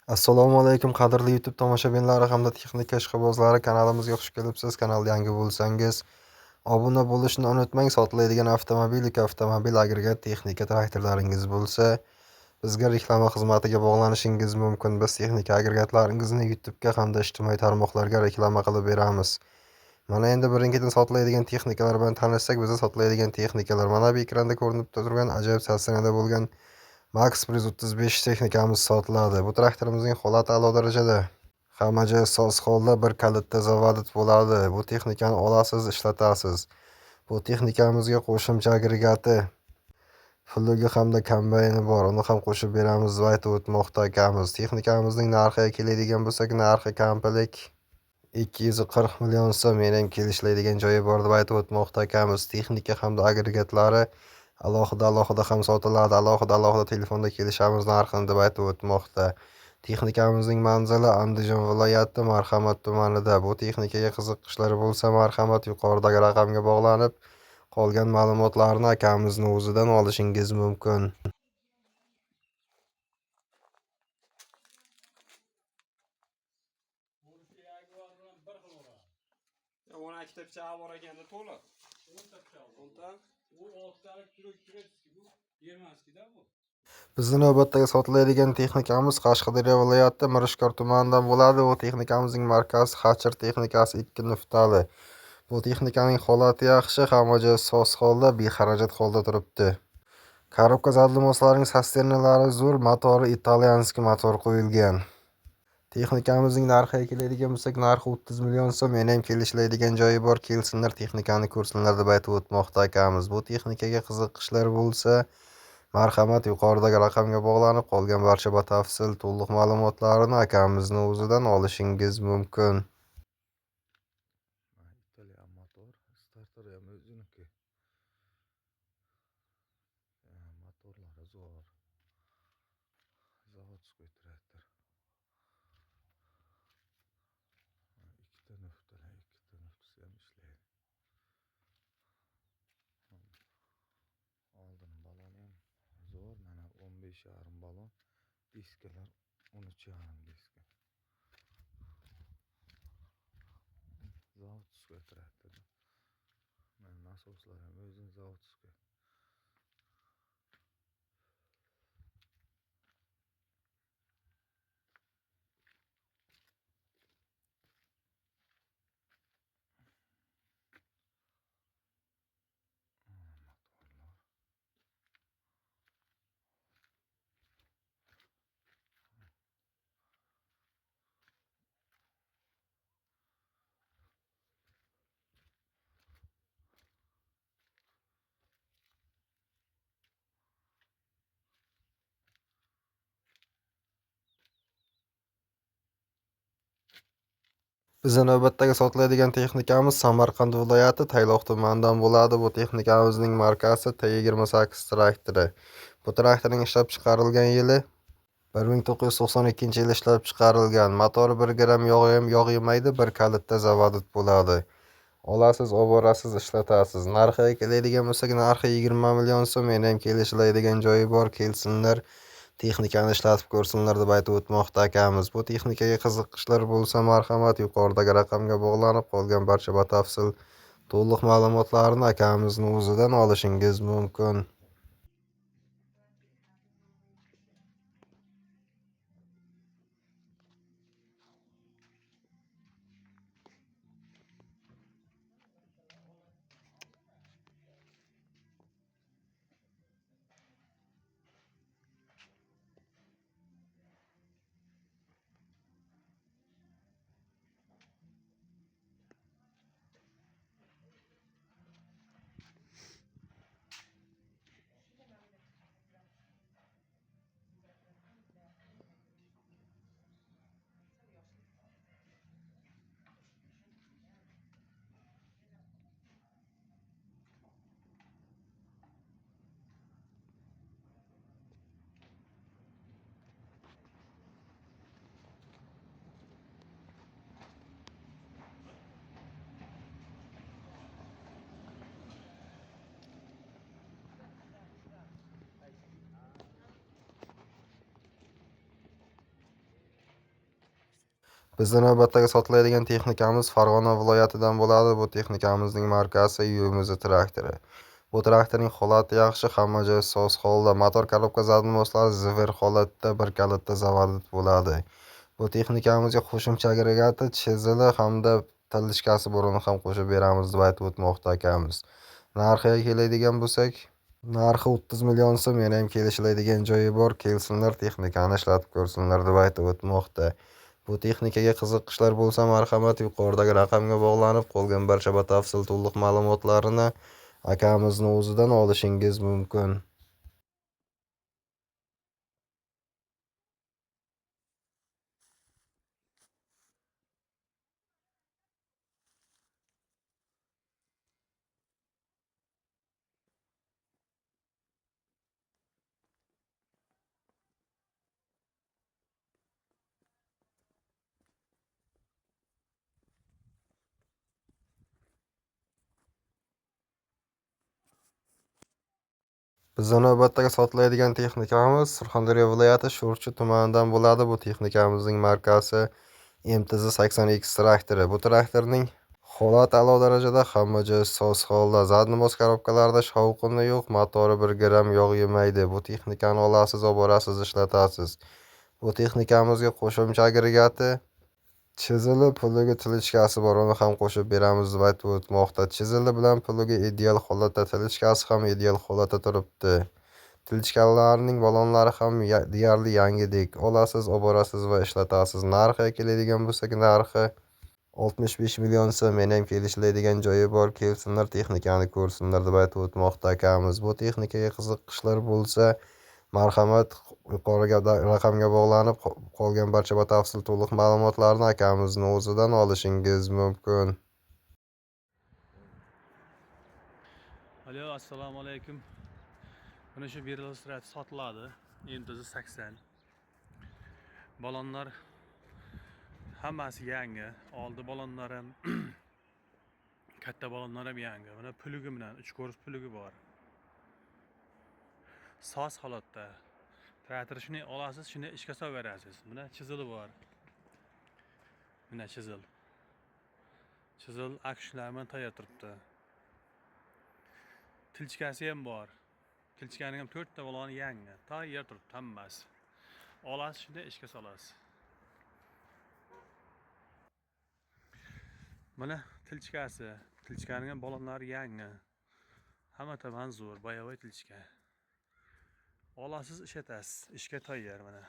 Assalomu alaykum qadrli YouTube tomoshabinlari hamda texnika ishqibozlari, kanalimizga xush kelibsiz. Kanalda yangi bo'lsangiz, obuna bo'lishni unutmang. Sotiladigan avtomobil yoki avtomobil agregat texnika traktorlaringiz bo'lsa, bizga reklama xizmatiga bog'lanishingiz mumkin. Biz texnika agregatlaringizni YouTube'ga hamda ijtimoiy tarmoqlarga reklama qilib beramiz. Mana endi birin-ketin sotiladigan texnikalar bilan tanishsak, bizda sotiladigan texnikalar mana bu ekranda ko'rinib turgan ajoyib sostanada bo'lgan Max 135 texnikamiz sotiladi. Bu traktorimizning holati a'lo darajada. Hamma joyi soz holda, bir kalitda zavodit bo'ladi. Bu texnikani olasiz, ishlatasiz. Bu texnikamizga qo'shimcha agregati, pullugi hamda kombayni bor. Uni ham qo'shib beramiz va aytib o'tmoqda akamiz. Texnikamizning narxiga keladigan bo'lsak, narxi komplekt 240 million so'm. Yana ham kelishiladigan joyi bor deb aytib o'tmoqda akamiz. Texnika hamda agregatlari alohida alohida ham sotiladi. Alohida alohida telefonda kelishamiz narxini deb aytib o'tmoqda. Texnikamizning manzili Andijon viloyati Marhamat tumanida. Bu texnikaga qiziqishlari bo'lsa, marhamat yuqoridagi raqamga bog'lanib, qolgan ma'lumotlarni akamizni o'zidan olishingiz mumkin. Ya 12 ta pichog'i bor ekanda to'liq. 10 ta pichog'i. 10 ta. U 6 talik turkiya bu. Yermanskida bu. Bizni navbatdagi sotiladigan texnikamiz Qashqadaryo viloyati Mirishkor tumanidan bo'ladi. Bu texnikamizning markasi Xachir texnikasi 2 nuftali. Bu texnikaning holati yaxshi, hamma joyi soz holda, bexarajat holda turibdi. Korobka zadlimoslarining sisternalari zo'r, motori italyanskiy motor qo'yilgan. Texnikamizning narxiga keladigan bo'lsak, narxi 30 million so'm. Yana ham kelishiladigan joyi bor, kelsinlar, texnikani ko'rsinlar deb aytib o'tmoqda akamiz. Bu texnikaga qiziqishlar bo'lsa, marhamat yuqoridagi raqamga bog'lanib, qolgan barcha batafsil to'liq ma'lumotlarni akamizni o'zidan olishingiz mumkin. Italyan motor, starter ham o'ziniki. Motorlari zo'r. Заводской traktor. Ikkita nuftali, ikkita nuftisi ham ishlaydi. Oldin baloni ham zo'r, mana 15,5 balon, diskalar 13,5 diska. Заводской traktor. Mana nasoslar ham o'zini заводской. Motorlar. Bizning navbatdagi sotiladigan texnikamiz Samarqand viloyati Tayloq tumanidan bo'ladi. Bu texnikamizning markasi T28 traktori. Bu traktorning ishlab chiqarilgan yili 1992-yil ishlab chiqarilgan. Motori 1 gram yog' yemaydi, bir kalitda zavodit bo'ladi. Olasiz, oborasiz, ishlatasiz. Narxiga keladigan bo'lsak, narxi 20 million so'm. Yana ham kelishiladigan joyi bor, kelsinlar, texnikani ishlatib ko'rsinlar deb aytib o'tmoqda akamiz. Bu texnikaga qiziqishlar bo'lsa, marhamat yuqoridagi raqamga bog'lanib, qolgan barcha batafsil to'liq ma'lumotlarni akamizni o'zidan olishingiz mumkin. Bizda navbatdagi sotiladigan texnikamiz Farg'ona viloyatidan bo'ladi. Bu texnikamizning markasi UMZ traktori. Bu traktorning holati yaxshi, hamma joyi soz holda. Motor korobka zadnimoslari zver holatda, bir kalitda zavodit bo'ladi. Bu texnikamizga qo'shimcha agregati, chizili hamda tilishkasi bor, uni ham qo'shib beramiz deb aytib o'tmoqda akamiz. Narxiga keladigan bo'lsak, narxi 30 million so'm, yana ham kelishiladigan joyi bor. Kelsinlar, texnikani ishlatib ko'rsinlar deb aytib o'tmoqda. Bu texnikaga qiziqishlar bo'lsa, marhamat, yuqoridagi raqamga bog'lanib, qolgan barcha batafsil to'liq ma'lumotlarini akamizni o'zidan olishingiz mumkin. Bizda navbatdagi sotiladigan texnikamiz Surxondaryo viloyati Sho'rchi tumanidan bo'ladi. Bu texnikamizning markasi MTZ 80X traktori. Bu traktorning holati a'lo darajada, hamma joyi soz holda. Zadnimoz korobkalarida shovqini yo'q, motori 1 gram yog' yemaydi. Bu texnikani olasiz, olib borasiz, ishlatasiz. Bu texnikamizga qo'shimcha agregati chizili, pulugi, tilichkasi bor, uni ham qo'shib beramiz deb aytib o'tmoqda. Chizili bilan pulugi ideal holatda, tilichkasi ham ideal holatda turibdi. Tilichkalarning balonlari ham deyarli yangidek. Olasiz, olib borasiz va ishlatasiz. Narxiga keladigan bo'lsak, narxi 65 million so'm, yana ham kelishiladigan joyi bor. Kelsinlar, texnikani ko'rsinlar deb aytib o'tmoqda akamiz. Bu texnikaga qiziqishlar bo'lsa, marhamat, yuqoriga raqamga bog'lanib, qolgan barcha batafsil to'liq ma'lumotlarni akamizni o'zidan olishingiz mumkin. Alo, assalomu alaykum. Mana shu berilgan sotiladi. MTZ 80. Balonlar hammasi yangi. Oldi balonlar ham katta balonlar ham yangi. Mana pulugi bilan 3 ko'rish pulugi bor. Soz holatda. Traktor shuni olasiz, shuni ishga solverasiz. Mana chizili bor. Mana chizil. Chizil akshlar bilan tayyor turibdi. Tilchkasi ham bor. Tilchkaning ham 4 ta baloni yangi, tayyor turibdi hammasi. Olasiz, shuni ishga solasiz. Mana tilchkasi, tilchkaning ham balonlari yangi. Hamma tomon zo'r, boyavoy tilchka. Olasiz, ishlatasiz, ishga tayyor mana.